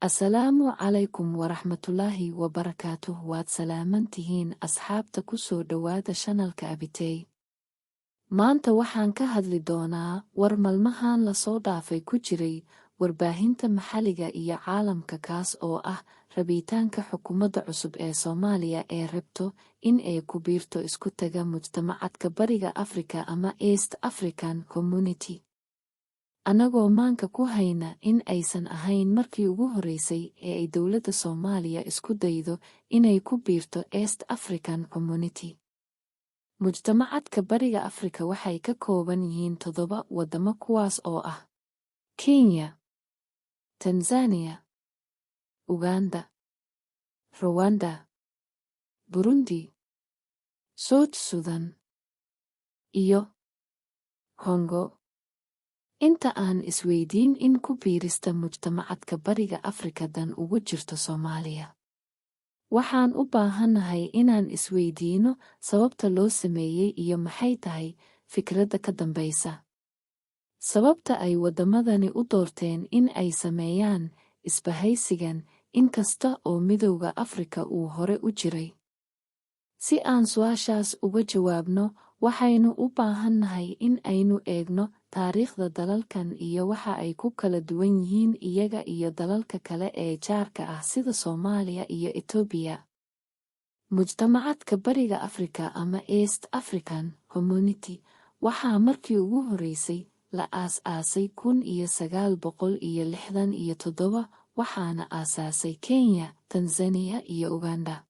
Asalaamu calaykum waraxmatullaahi wabarakaatuh. Waad salaaman tihiin, asxaabta. Ku soo dhowaada channelka Abitey. Maanta waxaan ka hadli doonaa war maalmahan lasoo dhaafay ku jiray warbaahinta maxalliga iyo caalamka, kaas oo ah rabitaanka xukuumadda cusub ee Soomaaliya ee rabto in ay ku biirto isku taga mujtamacadka Bariga Afrika ama East African Community. Annagoo maanka ku hayna in aysan ahayn markii ugu horreysay ee ay dowladda Soomaaliya isku daydo inay ku biirto East African Community. Mujtamacadka Bariga Afrika waxay ka kooban yihiin toddoba waddamo, kuwaas oo ah Kenya, Tanzania, Uganda, Rwanda, Burundi, South Sudan iyo Congo. Inta aan isweydiin in ku biirista mujtamacadka Bariga Afrika dan ugu jirto Soomaaliya, waxaan u baahannahay inaan isweydiino sababta loo sameeyey iyo maxay tahay fikradda ka dambaysa. Sababta ay waddamadani u doorteen in ay sameeyaan isbahaysigan, inkasta oo Midowda Afrika uu hore u jiray. Si aan su'aashaas uga jawaabno, waxaynu u baahannahay in aynu eegno taariikhda dalalkan iyo waxa ay ku kala duwan yihiin iyaga iyo dalalka kale ee jaarka ah sida Soomaaliya iyo Itoobiya. Mujtamacadka Bariga Afrika ama East African Community waxaa markii ugu horreysay la aas-aasay 1967, waxaana aasaasay Kenya, Tanzania iyo Uganda.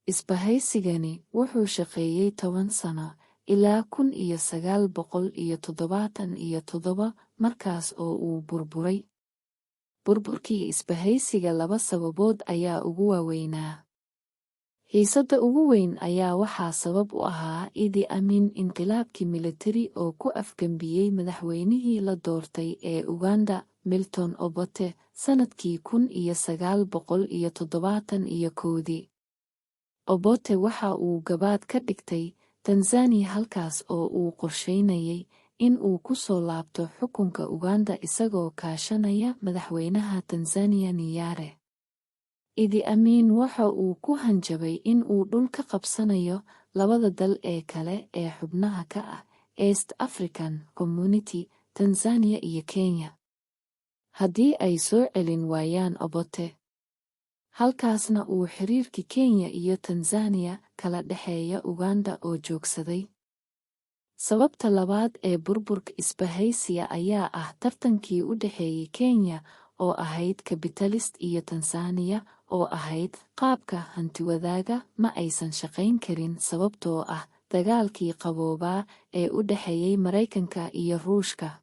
Isbahaysigani wuxuu shaqeeyey 10 sano ilaa 1977, markaas oo uu burburay. Burburkii isbahaysiga laba sababood ayaa ugu waaweynaa. Xiisadda ugu weyn ayaa waxaa sabab u ahaa Idi Amin inqilaabkii militari oo ku afgembiyey madaxweynihii la doortay ee Uganda, Milton Obote, sannadkii 1971dii. Obote waxa uu gabaad ka dhigtay Tanzania, halkaas oo uu qorsheynayay in uu ku soo laabto xukunka Uganda isagoo kaashanaya madaxweynaha Tanzania, Nyerere. Idi Amin waxa uu ku hanjabay in uu dhul ka qabsanayo labada dal ee kale ee xubnaha ka ah East African Community, Tanzania iyo Kenya, haddii ay soo celin waayaan Obote. Halkaasna uu xiriirkii Kenya iyo Tanzania kala dhexeeya Uganda oo joogsaday. Sababta labaad ee burburka isbahaysiga ayaa ah tartankii u dhexeeyay Kenya oo ahayd capitalist iyo Tansaaniya oo ahayd qaabka hantiwadaaga ma aysan shaqayn karin, sababtoo ah dagaalkii qaboobaa ee u dhexeeyay Maraykanka iyo Ruushka.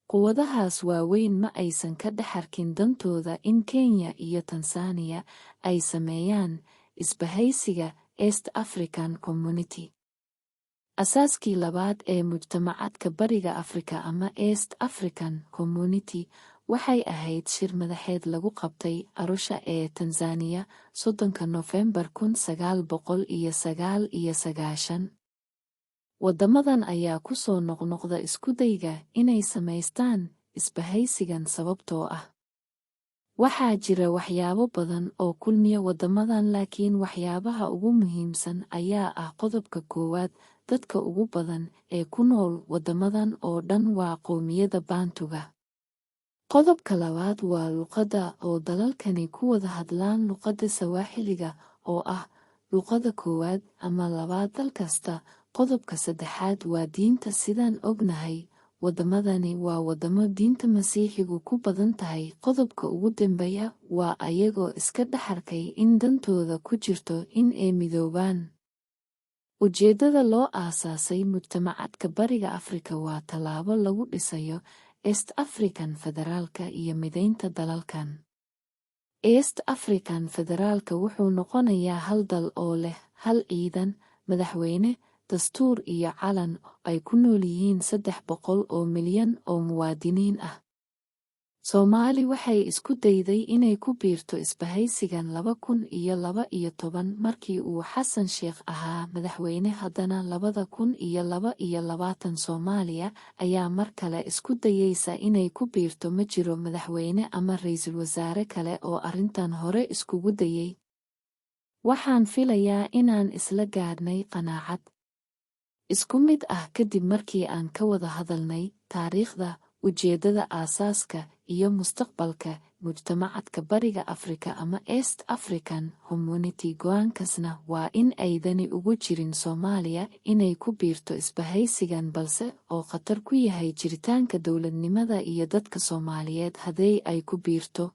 Quwadahaas waaweyn ma aysan ka dhex arkin dantooda in Kenya iyo Tansaaniya ay sameeyaan isbahaysiga East African Community. Asaaskii labaad ee mujtamacadka Bariga Afrika ama East African Community waxay ahayd shir madaxeed lagu qabtay Arusha ee Tanzania 30-ka Nofembar 1999. Waddamadan ayaa ku soo noqnoqda iskudayga inay samaystaan isbahaysigan, sababtoo ah waxaa jira waxyaabo badan oo kulmiya waddamadan, laakiin waxyaabaha ugu muhiimsan ayaa ah: qodobka koowaad, dadka ugu badan ee ku nool waddamadan oo dhan waa qowmiyadda Baantuga. Qodobka labaad waa luqadda, oo dalalkani ku wada hadlaan luqadda Sawaaxiliga oo ah luqadda koowaad ama labaad dal kasta. Qodobka saddexaad waa diinta. Sidaan ognahay, waddamadani waa waddamo diinta Masiixigu ku badan tahay. Qodobka ugu dambeeya waa ayagoo iska dhex arkay in dantooda ku jirto in ay midoobaan. Ujeeddada loo aasaasay mujtamacadka Bariga Afrika waa tallaabo lagu dhisayo East African Federaalka iyo mideynta dalalkan. East African Federaalka wuxuu noqonayaa hal dal oo leh hal ciidan, madaxweyne, dastuur iyo calan, ay ku nool yihiin 300 oo milyan oo muwaadiniin ah. Soomaali waxay isku dayday inay ku biirto isbahaysigan 2012 markii uu Xasan Sheekh ahaa madaxweyne. Haddana 2022 Soomaaliya ayaa mar kale isku dayeysa inay ku biirto. Ma jiro madaxweyne ama ra'iisul wasaare kale oo arrintan hore iskugu dayay. Waxaan filayaa inaan isla gaadhnay qanaacad isku mid ah kadib markii aan ka wada hadalnay taariikhda, ujeeddada, aasaaska iyo mustaqbalka Mujtamacadka Bariga Afrika ama East African Community. Go'aankasna waa in aydani ugu jirin Soomaaliya inay ku biirto isbahaysigan, balse oo khatar ku yahay jiritaanka dowladnimada iyo dadka Soomaaliyeed haddii ay ku biirto.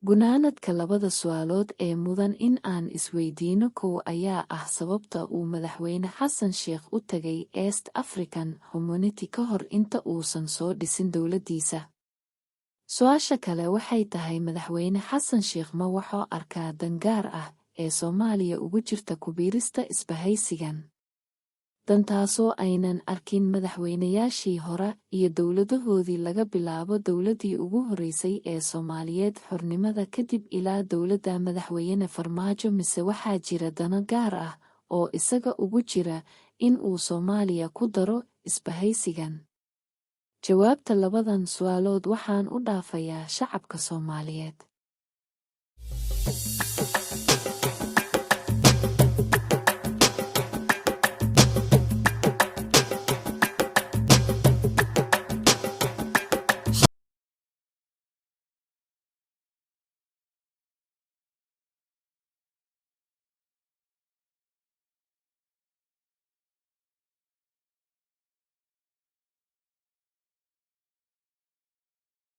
Gunaanadka, labada su'aalood ee mudan in aan isweydiino kow ayaa ah sababta uu Madaxweyne Xasan Sheekh u tagay East African Community ka hor inta uusan soo dhisin dowladdiisa? Su'aasha kale waxay tahay, Madaxweyne Xasan Sheekh ma waxoo arkaa dan gaar ah ee Soomaaliya ugu jirta ku biirista isbahaysigan, dantaasoo aynan arkin madaxweynayaashii hore iyo dowladahoodii, laga bilaabo dowladdii ugu horreysay ee Soomaaliyeed xornimada kadib ilaa dowladda Madaxweyne Farmaajo, mise waxaa jira dano gaar ah oo isaga ugu jira in uu Soomaaliya ku daro isbahaysigan? Jawaabta labadan su'aalood waxaan u dhaafayaa shacabka Soomaaliyeed.